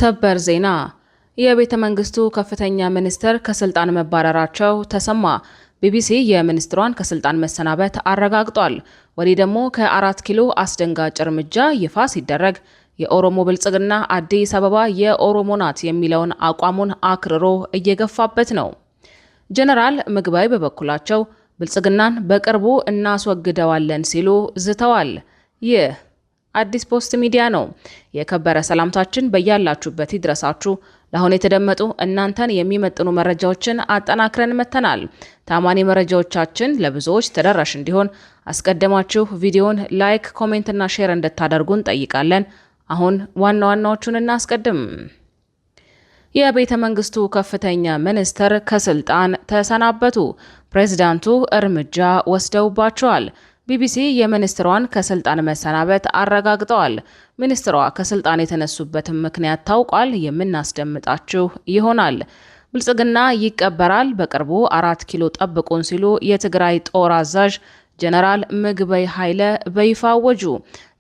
ሰበር ዜና! የቤተ መንግስቱ ከፍተኛ ሚኒስትር ከስልጣን መባረራቸው ተሰማ። ቢቢሲ የሚኒስትሯን ከስልጣን መሰናበት አረጋግጧል። ወዲህ ደግሞ ከ4 ኪሎ አስደንጋጭ እርምጃ ይፋ ሲደረግ የኦሮሞ ብልጽግና አዲስ አበባ የኦሮሞ ናት የሚለውን አቋሙን አክርሮ እየገፋበት ነው። ጀነራል ምግበይ በበኩላቸው ብልጽግናን በቅርቡ እናስወግደዋለን ሲሉ ዝተዋል። ይህ አዲስ ፖስት ሚዲያ ነው። የከበረ ሰላምታችን በያላችሁበት ይድረሳችሁ። ለአሁን የተደመጡ እናንተን የሚመጥኑ መረጃዎችን አጠናክረን መጥተናል። ታማኒ መረጃዎቻችን ለብዙዎች ተደራሽ እንዲሆን አስቀድማችሁ ቪዲዮን like፣ comment ና share እንድታደርጉ እንጠይቃለን። አሁን ዋና ዋናዎቹን እናስቀድም። የቤተ መንግስቱ ከፍተኛ ሚኒስትር ከስልጣን ተሰናበቱ። ፕሬዝዳንቱ እርምጃ ወስደውባቸዋል። ቢቢሲ የሚኒስትሯን ከስልጣን መሰናበት አረጋግጠዋል። ሚኒስትሯ ከስልጣን የተነሱበትን ምክንያት ታውቋል። የምናስደምጣችሁ ይሆናል። ብልጽግና ይቀበራል፣ በቅርቡ 4 ኪሎ ጠብቁን ሲሉ የትግራይ ጦር አዛዥ ጀነራል ምግበይ ኃይለ በይፋ አወጁ።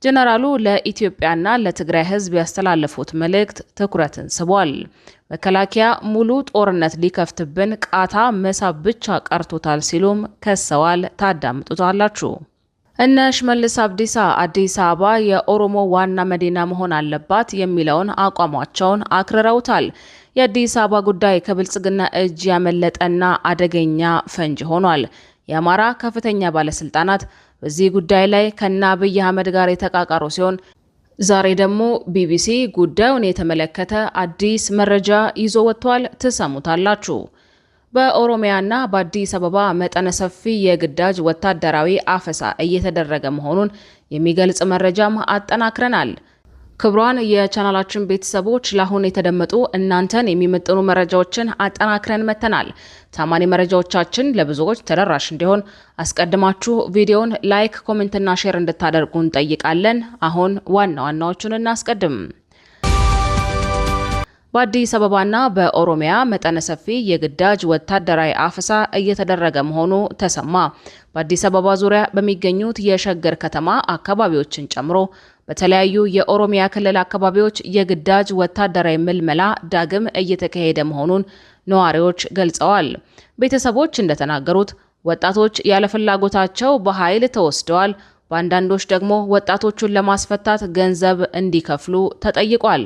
ጀነራሉ ለኢትዮጵያና ለትግራይ ሕዝብ ያስተላለፉት መልእክት ትኩረትን ስቧል። መከላከያ ሙሉ ጦርነት ሊከፍትብን ቃታ መሳብ ብቻ ቀርቶታል ሲሉም ከሰዋል። ታዳምጡታላችሁ። እነ ሽመልስ አብዲሳ አዲስ አበባ የኦሮሞ ዋና መዲና መሆን አለባት የሚለውን አቋማቸውን አክርረውታል። የአዲስ አበባ ጉዳይ ከብልጽግና እጅ ያመለጠና አደገኛ ፈንጂ ሆኗል። የአማራ ከፍተኛ ባለስልጣናት በዚህ ጉዳይ ላይ ከነ አብይ አህመድ ጋር የተቃቃሩ ሲሆን ዛሬ ደግሞ ቢቢሲ ጉዳዩን የተመለከተ አዲስ መረጃ ይዞ ወጥቷል። ትሰሙታላችሁ። በኦሮሚያና በአዲስ አበባ መጠነ ሰፊ የግዳጅ ወታደራዊ አፈሳ እየተደረገ መሆኑን የሚገልጽ መረጃም አጠናክረናል። ክቡራን የቻናላችን ቤተሰቦች፣ ለአሁን የተደመጡ እናንተን የሚመጥኑ መረጃዎችን አጠናክረን መጥተናል። ታማኒ መረጃዎቻችን ለብዙዎች ተደራሽ እንዲሆን አስቀድማችሁ ቪዲዮን like፣ comment ና share እንድታደርጉ እንጠይቃለን። አሁን ዋና ዋናዎቹን እናስቀድም። በአዲስ አበባና በኦሮሚያ መጠነ ሰፊ የግዳጅ ወታደራዊ አፈሳ እየተደረገ መሆኑ ተሰማ። በአዲስ አበባ ዙሪያ በሚገኙት የሸገር ከተማ አካባቢዎችን ጨምሮ በተለያዩ የኦሮሚያ ክልል አካባቢዎች የግዳጅ ወታደራዊ ምልመላ ዳግም እየተካሄደ መሆኑን ነዋሪዎች ገልጸዋል። ቤተሰቦች እንደተናገሩት ወጣቶች ያለፍላጎታቸው በኃይል ተወስደዋል። በአንዳንዶች ደግሞ ወጣቶቹን ለማስፈታት ገንዘብ እንዲከፍሉ ተጠይቋል።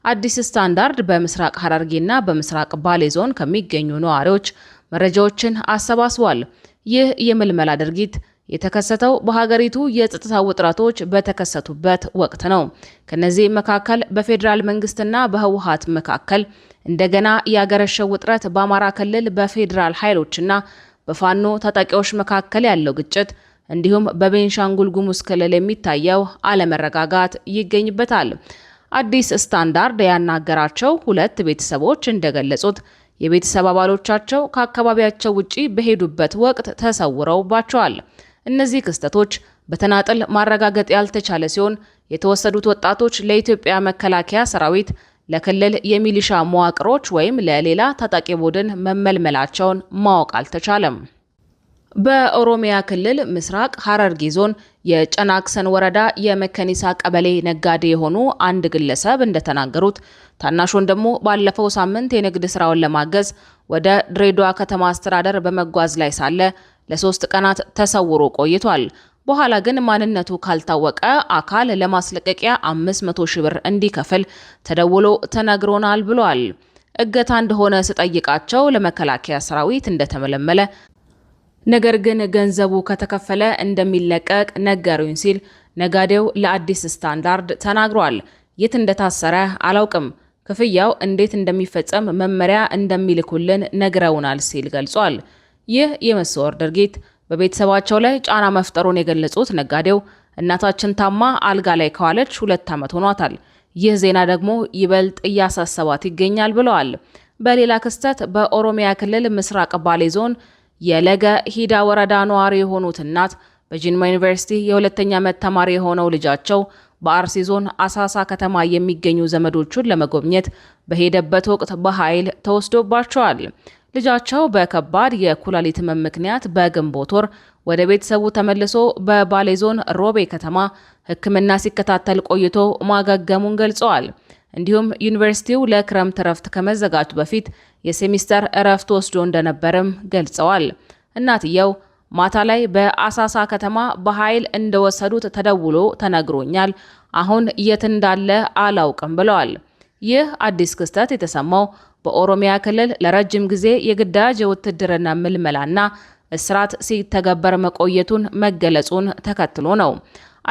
አዲስ ስታንዳርድ በምስራቅ ሐረርጌና በምስራቅ ባሌ ዞን ከሚገኙ ነዋሪዎች መረጃዎችን አሰባስቧል። ይህ የምልመላ ድርጊት የተከሰተው በሀገሪቱ የጸጥታ ውጥረቶች በተከሰቱበት ወቅት ነው። ከነዚህ መካከል በፌዴራል መንግስትና በህወሀት መካከል እንደገና ያገረሸው ውጥረት፣ በአማራ ክልል በፌዴራል ኃይሎችና በፋኖ ታጣቂዎች መካከል ያለው ግጭት እንዲሁም በቤንሻንጉል ጉሙዝ ክልል የሚታየው አለመረጋጋት ይገኝበታል። አዲስ ስታንዳርድ ያናገራቸው ሁለት ቤተሰቦች እንደገለጹት የቤተሰብ አባሎቻቸው ከአካባቢያቸው ውጪ በሄዱበት ወቅት ተሰውረውባቸዋል። እነዚህ ክስተቶች በተናጥል ማረጋገጥ ያልተቻለ ሲሆን የተወሰዱት ወጣቶች ለኢትዮጵያ መከላከያ ሰራዊት፣ ለክልል የሚሊሻ መዋቅሮች ወይም ለሌላ ታጣቂ ቡድን መመልመላቸውን ማወቅ አልተቻለም። በኦሮሚያ ክልል ምስራቅ ሐረርጌ ዞን የጨናክሰን ወረዳ የመከኒሳ ቀበሌ ነጋዴ የሆኑ አንድ ግለሰብ እንደተናገሩት ታናሽ ወንድሙ ባለፈው ሳምንት የንግድ ስራውን ለማገዝ ወደ ድሬዳዋ ከተማ አስተዳደር በመጓዝ ላይ ሳለ ለ3 ቀናት ተሰውሮ ቆይቷል። በኋላ ግን ማንነቱ ካልታወቀ አካል ለማስለቀቂያ 500 ሺህ ብር እንዲከፍል ተደውሎ ተነግሮናል ብሏል። እገታ እንደሆነ ስጠይቃቸው ለመከላከያ ሰራዊት እንደተመለመለ፣ ነገር ግን ገንዘቡ ከተከፈለ እንደሚለቀቅ ነገሩኝ ሲል ነጋዴው ለአዲስ ስታንዳርድ ተናግሯል። የት እንደታሰረ አላውቅም፣ ክፍያው እንዴት እንደሚፈጸም መመሪያ እንደሚልኩልን ነግረውናል ሲል ገልጿል። ይህ የመሰወር ድርጊት በቤተሰባቸው ላይ ጫና መፍጠሩን የገለጹት ነጋዴው እናታችን ታማ አልጋ ላይ ከዋለች 2 ዓመት ሆኗታል። ይህ ዜና ደግሞ ይበልጥ እያሳሰባት ይገኛል ብለዋል። በሌላ ክስተት በኦሮሚያ ክልል ምስራቅ ባሌ ዞን የለገ ሂዳ ወረዳ ነዋሪ የሆኑት እናት በጂንማ ዩኒቨርሲቲ የሁለተኛ ዓመት ተማሪ የሆነው ልጃቸው በአርሲ ዞን አሳሳ ከተማ የሚገኙ ዘመዶቹን ለመጎብኘት በሄደበት ወቅት በኃይል ተወስዶባቸዋል። ልጃቸው በከባድ የኩላሊት ሕመም ምክንያት በግንቦት ወር ወደ ቤተሰቡ ተመልሶ በባሌ ዞን ሮቤ ከተማ ሕክምና ሲከታተል ቆይቶ ማገገሙን ገልጸዋል። እንዲሁም ዩኒቨርሲቲው ለክረምት እረፍት ከመዘጋቱ በፊት የሴሚስተር እረፍት ወስዶ እንደነበርም ገልጸዋል። እናትየው ማታ ላይ በአሳሳ ከተማ በኃይል እንደወሰዱት ተደውሎ ተነግሮኛል። አሁን የት እንዳለ አላውቅም ብለዋል። ይህ አዲስ ክስተት የተሰማው በኦሮሚያ ክልል ለረጅም ጊዜ የግዳጅ የውትድርና ምልመላና እስራት ሲተገበር መቆየቱን መገለጹን ተከትሎ ነው።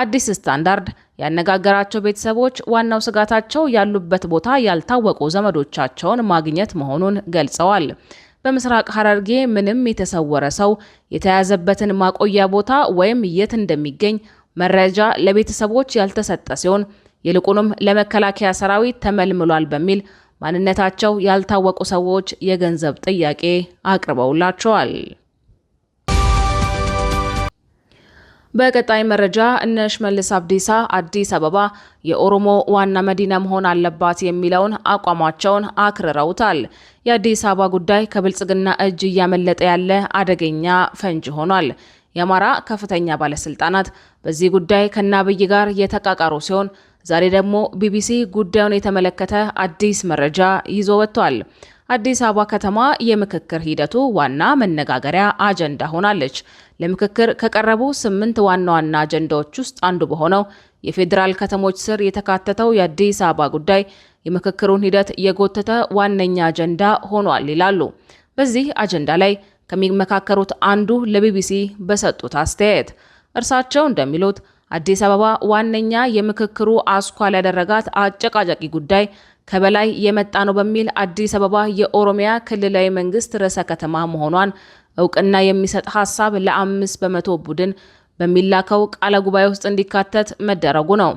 አዲስ ስታንዳርድ ያነጋገራቸው ቤተሰቦች ዋናው ስጋታቸው ያሉበት ቦታ ያልታወቁ ዘመዶቻቸውን ማግኘት መሆኑን ገልጸዋል። በምስራቅ ሐረርጌ ምንም የተሰወረ ሰው የተያዘበትን ማቆያ ቦታ ወይም የት እንደሚገኝ መረጃ ለቤተሰቦች ያልተሰጠ ሲሆን ይልቁንም ለመከላከያ ሰራዊት ተመልምሏል በሚል ማንነታቸው ያልታወቁ ሰዎች የገንዘብ ጥያቄ አቅርበውላቸዋል። በቀጣይ መረጃ እነ ሽመልስ አብዲሳ አዲስ አበባ የኦሮሞ ዋና መዲና መሆን አለባት የሚለውን አቋማቸውን አክርረውታል። የአዲስ አበባ ጉዳይ ከብልጽግና እጅ እያመለጠ ያለ አደገኛ ፈንጂ ሆኗል። የአማራ ከፍተኛ ባለስልጣናት በዚህ ጉዳይ ከነአብይ ጋር የተቃቃሩ ሲሆን ዛሬ ደግሞ ቢቢሲ ጉዳዩን የተመለከተ አዲስ መረጃ ይዞ ወጥቷል። አዲስ አበባ ከተማ የምክክር ሂደቱ ዋና መነጋገሪያ አጀንዳ ሆናለች። ለምክክር ከቀረቡ 8 ዋና ዋና አጀንዳዎች ውስጥ አንዱ በሆነው የፌዴራል ከተሞች ስር የተካተተው የአዲስ አበባ ጉዳይ የምክክሩን ሂደት የጎተተ ዋነኛ አጀንዳ ሆኗል ይላሉ በዚህ አጀንዳ ላይ ከሚመካከሩት አንዱ ለቢቢሲ በሰጡት አስተያየት። እርሳቸው እንደሚሉት አዲስ አበባ ዋነኛ የምክክሩ አስኳል ያደረጋት አጨቃጫቂ ጉዳይ ከበላይ የመጣ ነው በሚል አዲስ አበባ የኦሮሚያ ክልላዊ መንግስት ርዕሰ ከተማ መሆኗን እውቅና የሚሰጥ ሀሳብ ለ5% ቡድን በሚላከው ቃለ ጉባኤ ውስጥ እንዲካተት መደረጉ ነው።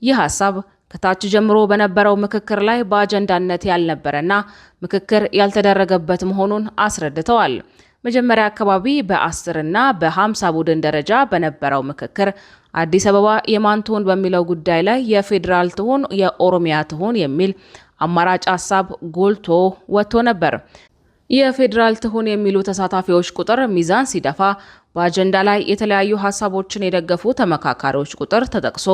ይህ ሀሳብ ከታች ጀምሮ በነበረው ምክክር ላይ በአጀንዳነት ያልነበረና ምክክር ያልተደረገበት መሆኑን አስረድተዋል። መጀመሪያ አካባቢ በ10 እና በ50 ቡድን ደረጃ በነበረው ምክክር አዲስ አበባ የማን ትሁን በሚለው ጉዳይ ላይ የፌዴራል ትሁን የኦሮሚያ ትሁን የሚል አማራጭ ሀሳብ ጎልቶ ወጥቶ ነበር። የፌዴራል ትሁን የሚሉ ተሳታፊዎች ቁጥር ሚዛን ሲደፋ በአጀንዳ ላይ የተለያዩ ሀሳቦችን የደገፉ ተመካካሪዎች ቁጥር ተጠቅሶ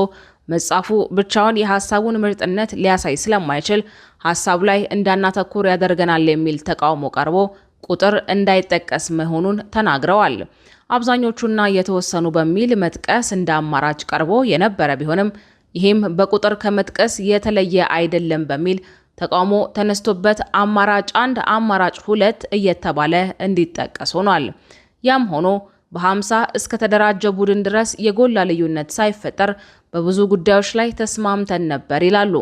መጻፉ ብቻውን የሀሳቡን ምርጥነት ሊያሳይ ስለማይችል ሀሳቡ ላይ እንዳናተኩር ያደርገናል የሚል ተቃውሞ ቀርቦ ቁጥር እንዳይጠቀስ መሆኑን ተናግረዋል። አብዛኞቹና የተወሰኑ በሚል መጥቀስ እንደ አማራጭ ቀርቦ የነበረ ቢሆንም ይህም በቁጥር ከመጥቀስ የተለየ አይደለም በሚል ተቃውሞ ተነስቶበት አማራጭ 1፣ አማራጭ 2 እየተባለ እንዲጠቀስ ሆኗል። ያም ሆኖ በ50 እስከ ተደራጀ ቡድን ድረስ የጎላ ልዩነት ሳይፈጠር በብዙ ጉዳዮች ላይ ተስማምተን ነበር ይላሉ።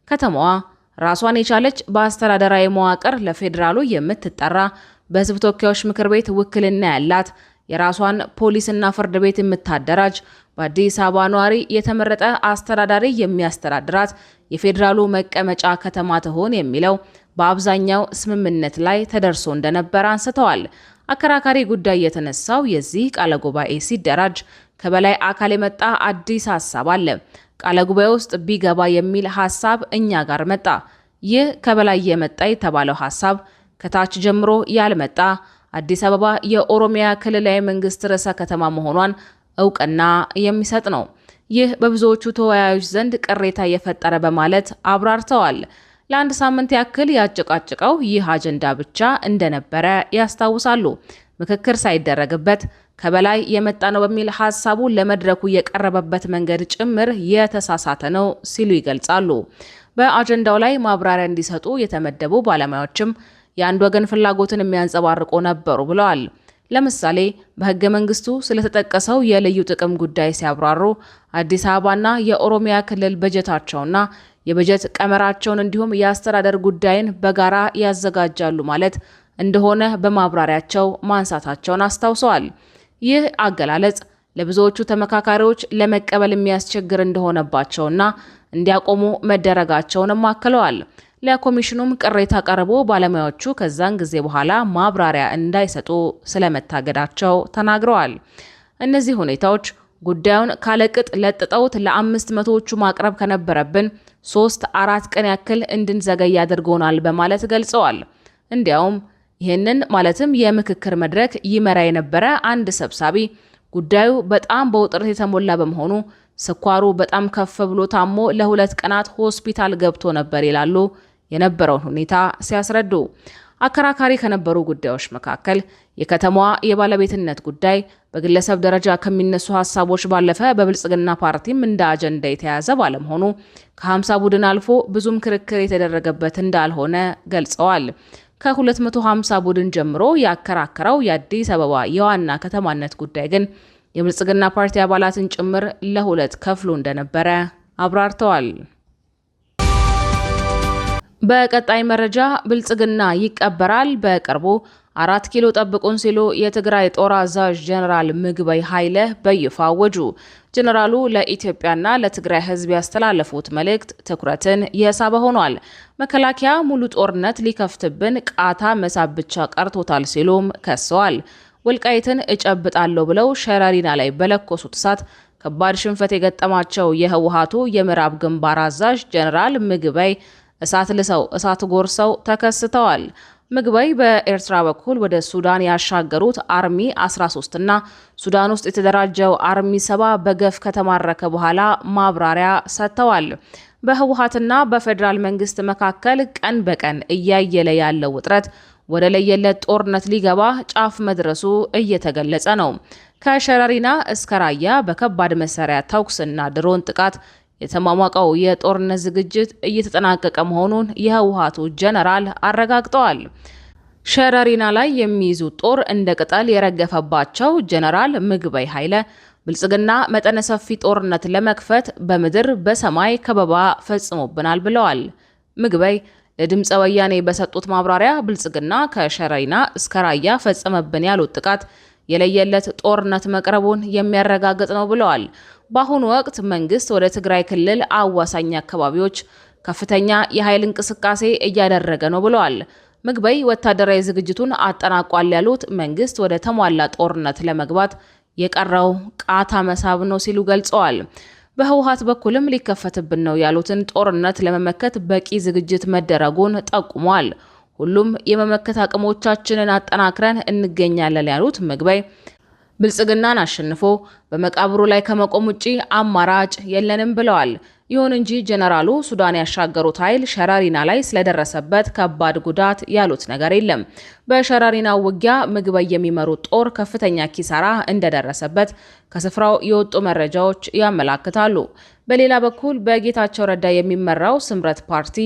ከተማዋ ራሷን የቻለች በአስተዳደራዊ መዋቅር ለፌዴራሉ የምትጠራ በሕዝብ ተወካዮች ምክር ቤት ውክልና ያላት የራሷን ፖሊስና ፍርድ ቤት የምታደራጅ በአዲስ አበባ ነዋሪ የተመረጠ አስተዳዳሪ የሚያስተዳድራት የፌዴራሉ መቀመጫ ከተማ ትሆን የሚለው በአብዛኛው ስምምነት ላይ ተደርሶ እንደነበር አንስተዋል። አከራካሪ ጉዳይ የተነሳው የዚህ ቃለ ጉባኤ ሲደራጅ ከበላይ አካል የመጣ አዲስ ሀሳብ አለ። ቃለ ጉባኤ ውስጥ ቢገባ የሚል ሀሳብ እኛ ጋር መጣ። ይህ ከበላይ የመጣ የተባለው ሀሳብ ከታች ጀምሮ ያልመጣ አዲስ አበባ የኦሮሚያ ክልላዊ መንግስት ርዕሰ ከተማ መሆኗን እውቅና የሚሰጥ ነው። ይህ በብዙዎቹ ተወያዮች ዘንድ ቅሬታ የፈጠረ በማለት አብራርተዋል። ለአንድ ሳምንት ያክል ያጨቃጭቀው ይህ አጀንዳ ብቻ እንደነበረ ያስታውሳሉ። ምክክር ሳይደረግበት ከበላይ የመጣ ነው በሚል ሀሳቡ ለመድረኩ የቀረበበት መንገድ ጭምር የተሳሳተ ነው ሲሉ ይገልጻሉ። በአጀንዳው ላይ ማብራሪያ እንዲሰጡ የተመደቡ ባለሙያዎችም የአንድ ወገን ፍላጎትን የሚያንጸባርቁ ነበሩ ብለዋል። ለምሳሌ በሕገ መንግስቱ ስለተጠቀሰው የልዩ ጥቅም ጉዳይ ሲያብራሩ አዲስ አበባና የኦሮሚያ ክልል በጀታቸውና የበጀት ቀመራቸውን እንዲሁም የአስተዳደር ጉዳይን በጋራ ያዘጋጃሉ ማለት እንደሆነ በማብራሪያቸው ማንሳታቸውን አስታውሰዋል። ይህ አገላለጽ ለብዙዎቹ ተመካካሪዎች ለመቀበል የሚያስቸግር እንደሆነባቸውና እንዲያቆሙ መደረጋቸውንም አክለዋል። ለኮሚሽኑም ቅሬታ ቀርቦ ባለሙያዎቹ ከዛን ጊዜ በኋላ ማብራሪያ እንዳይሰጡ ስለመታገዳቸው ተናግረዋል። እነዚህ ሁኔታዎች ጉዳዩን ካለቅጥ ለጥጠውት ለ500ዎቹ ማቅረብ ከነበረብን 3-4 ቀን ያክል እንድንዘገይ አድርጎናል በማለት ገልጸዋል። እንዲያውም ይህንን ማለትም የምክክር መድረክ ይመራ የነበረ አንድ ሰብሳቢ ጉዳዩ በጣም በውጥረት የተሞላ በመሆኑ ስኳሩ በጣም ከፍ ብሎ ታሞ ለ2 ቀናት ሆስፒታል ገብቶ ነበር ይላሉ የነበረውን ሁኔታ ሲያስረዱ። አከራካሪ ከነበሩ ጉዳዮች መካከል የከተማዋ የባለቤትነት ጉዳይ በግለሰብ ደረጃ ከሚነሱ ሀሳቦች ባለፈ በብልጽግና ፓርቲም እንደ አጀንዳ የተያዘ ባለመሆኑ ከ50 ቡድን አልፎ ብዙም ክርክር የተደረገበት እንዳልሆነ ገልጸዋል። ከ250 ቡድን ጀምሮ ያከራከረው የአዲስ አበባ የዋና ከተማነት ጉዳይ ግን የብልጽግና ፓርቲ አባላትን ጭምር ለሁለት ከፍሎ እንደነበረ አብራርተዋል። በቀጣይ መረጃ ብልጽግና ይቀበራል፣ በቅርቡ 4 ኪሎ ጠብቁን ሲሉ የትግራይ ጦር አዛዥ ጀነራል ምግበይ ኃይለ በይፋ አወጁ። ጀነራሉ ለኢትዮጵያና ለትግራይ ሕዝብ ያስተላለፉት መልእክት ትኩረትን የሳበ ሆኗል። መከላከያ ሙሉ ጦርነት ሊከፍትብን ቃታ መሳብ ብቻ ቀርቶታል ሲሉም ከሰዋል። ወልቃይትን እጨብጣለሁ ብለው ሸረሪና ላይ በለኮሱት እሳት ከባድ ሽንፈት የገጠማቸው የህወሓቱ የምዕራብ ግንባር አዛዥ ጀነራል ምግበይ እሳት ልሰው እሳት ጎርሰው ተከስተዋል። ምግበይ በኤርትራ በኩል ወደ ሱዳን ያሻገሩት Army 13 እና ሱዳን ውስጥ የተደራጀው Army 70 በገፍ ከተማረከ በኋላ ማብራሪያ ሰጥተዋል። በህወሓትና በፌዴራል መንግስት መካከል ቀን በቀን እያየለ ያለው ውጥረት ወደ ለየለት ጦርነት ሊገባ ጫፍ መድረሱ እየተገለጸ ነው። ከሸረሪና እስከ ራያ በከባድ መሳሪያ ተኩስና ድሮን ጥቃት የተሟሟቀው የጦርነት ዝግጅት እየተጠናቀቀ መሆኑን የህወሓቱ ጀነራል አረጋግጠዋል። ሸረሪና ላይ የሚይዙት ጦር እንደ ቅጠል የረገፈባቸው ጀነራል ምግበይ ኃይለ ብልጽግና መጠነ ሰፊ ጦርነት ለመክፈት በምድር በሰማይ ከበባ ፈጽሞብናል ብለዋል። ምግበይ ለድምፀ ወያኔ በሰጡት ማብራሪያ ብልጽግና ከሸረሪና እስከ ራያ ፈጸመብን ያሉት ጥቃት የለየለት ጦርነት መቅረቡን የሚያረጋግጥ ነው ብለዋል። በአሁኑ ወቅት መንግስት ወደ ትግራይ ክልል አዋሳኝ አካባቢዎች ከፍተኛ የኃይል እንቅስቃሴ እያደረገ ነው ብለዋል። ምግበይ ወታደራዊ ዝግጅቱን አጠናቋል ያሉት መንግስት ወደ ተሟላ ጦርነት ለመግባት የቀረው ቃታ መሳብ ነው ሲሉ ገልጸዋል። በህወሓት በኩልም ሊከፈትብን ነው ያሉትን ጦርነት ለመመከት በቂ ዝግጅት መደረጉን ጠቁሟል። ሁሉም የመመከት አቅሞቻችንን አጠናክረን እንገኛለን ያሉት ምግበይ ብልጽግናን አሸንፎ በመቃብሩ ላይ ከመቆም ውጪ አማራጭ የለንም ብለዋል። ይሁን እንጂ ጀነራሉ ሱዳን ያሻገሩት ኃይል ሸረሪና ላይ ስለደረሰበት ከባድ ጉዳት ያሉት ነገር የለም። በሸረሪና ውጊያ ምግበይ የሚመሩት ጦር ከፍተኛ ኪሳራ እንደደረሰበት ከስፍራው የወጡ መረጃዎች ያመላክታሉ። በሌላ በኩል በጌታቸው ረዳ የሚመራው ስምረት ፓርቲ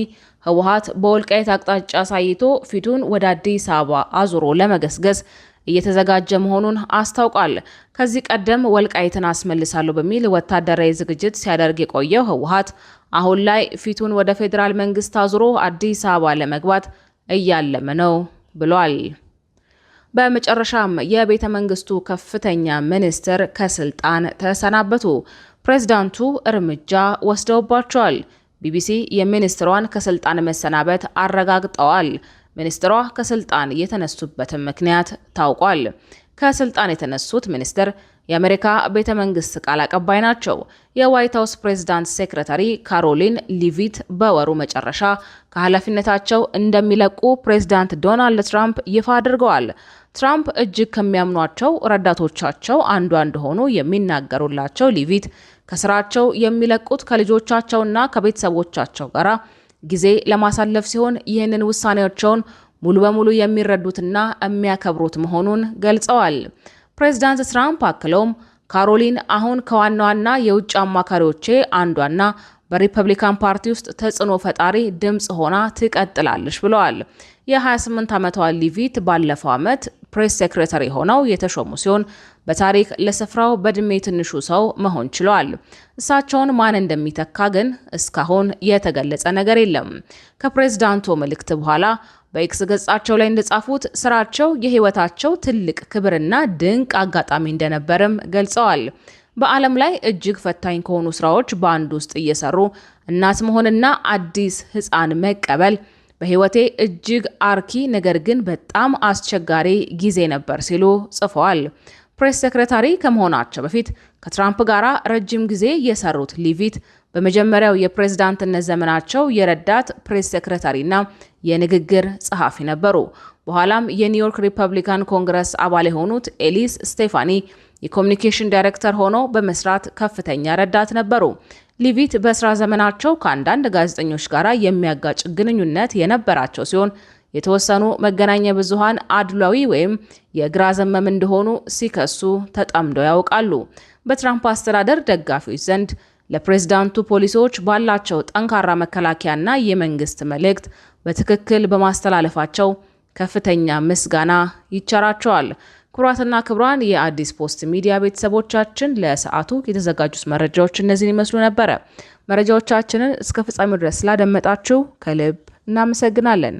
ህወሓት በወልቃይት አቅጣጫ አሳይቶ ፊቱን ወደ አዲስ አበባ አዙሮ ለመገስገስ እየተዘጋጀ መሆኑን አስታውቋል። ከዚህ ቀደም ወልቃይትን አስመልሳለሁ በሚል ወታደራዊ ዝግጅት ሲያደርግ የቆየው ህወሓት አሁን ላይ ፊቱን ወደ ፌዴራል መንግስት አዙሮ አዲስ አበባ ለመግባት እያለመ ነው ብሏል። በመጨረሻም የቤተ መንግስቱ ከፍተኛ ሚኒስትር ከስልጣን ተሰናበቱ። ፕሬዝዳንቱ እርምጃ ወስደውባቸዋል። ቢቢሲ የሚኒስትሯን ከስልጣን መሰናበት አረጋግጠዋል። ሚኒስትሯ ከስልጣን የተነሱበትን ምክንያት ታውቋል። ከስልጣን የተነሱት ሚኒስትር የአሜሪካ ቤተ መንግስት ቃል አቀባይ ናቸው። የዋይት ሀውስ ፕሬዝዳንት secretary ካሮሊን ሊቪት በወሩ መጨረሻ ከኃላፊነታቸው እንደሚለቁ ፕሬዝዳንት ዶናልድ ትራምፕ ይፋ አድርገዋል። ትራምፕ እጅግ ከሚያምኗቸው ረዳቶቻቸው አንዷ እንደሆኑ የሚናገሩላቸው ሊቪት ከስራቸው የሚለቁት ከልጆቻቸውና ከቤተሰቦቻቸው ጋር ጊዜ ለማሳለፍ ሲሆን ይህንን ውሳኔያቸውን ሙሉ በሙሉ የሚረዱትና የሚያከብሩት መሆኑን ገልጸዋል። ፕሬዚዳንት ትራምፕ አክለውም ካሮሊን አሁን ከዋና ዋና የውጭ አማካሪዎቼ አንዷና በሪፐብሊካን ፓርቲ ውስጥ ተጽዕኖ ፈጣሪ ድምፅ ሆና ትቀጥላለች ብለዋል። የ28 ዓመቷ ሊቪት ባለፈው ዓመት press secretary ሆነው የተሾሙ ሲሆን በታሪክ ለስፍራው በእድሜ ትንሹ ሰው መሆን ችለዋል። እሳቸውን ማን እንደሚተካ ግን እስካሁን የተገለጸ ነገር የለም። ከፕሬዝዳንቱ መልእክት በኋላ በኤክስ ገጻቸው ላይ እንደጻፉት ስራቸው የህይወታቸው ትልቅ ክብርና ድንቅ አጋጣሚ እንደነበርም ገልጸዋል። በዓለም ላይ እጅግ ፈታኝ ከሆኑ ስራዎች በአንዱ ውስጥ እየሰሩ እናት መሆንና አዲስ ህፃን መቀበል በህይወቴ እጅግ አርኪ ነገር ግን በጣም አስቸጋሪ ጊዜ ነበር ሲሉ ጽፈዋል። press secretary ከመሆናቸው በፊት ከትራምፕ ጋር ረጅም ጊዜ የሰሩት ሊቪት በመጀመሪያው የፕሬዝዳንትነት ዘመናቸው የረዳት press secretary ና የንግግር ጸሐፊ ነበሩ። በኋላም የኒውዮርክ ሪፐብሊካን ኮንግረስ አባል የሆኑት ኤሊስ ስቴፋኒ የኮሚኒኬሽን ዳይሬክተር ሆነው በመስራት ከፍተኛ ረዳት ነበሩ። ሊቪት በስራ ዘመናቸው ከአንዳንድ ጋዜጠኞች ጋር የሚያጋጭ ግንኙነት የነበራቸው ሲሆን የተወሰኑ መገናኛ ብዙሃን አድሏዊ ወይም የግራ ዘመም እንደሆኑ ሲከሱ ተጠምደው ያውቃሉ። በትራምፕ አስተዳደር ደጋፊዎች ዘንድ ለፕሬዝዳንቱ ፖሊሲዎች ባላቸው ጠንካራ መከላከያና የመንግስት መልእክት በትክክል በማስተላለፋቸው ከፍተኛ ምስጋና ይቸራቸዋል። ክቡራትና ክቡራን የአዲስ ፖስት ሚዲያ ቤተሰቦቻችን፣ ለሰዓቱ የተዘጋጁት መረጃዎች እነዚህን ይመስሉ ነበረ። መረጃዎቻችንን እስከ ፍጻሜው ድረስ ስላደመጣችሁ ከልብ እናመሰግናለን።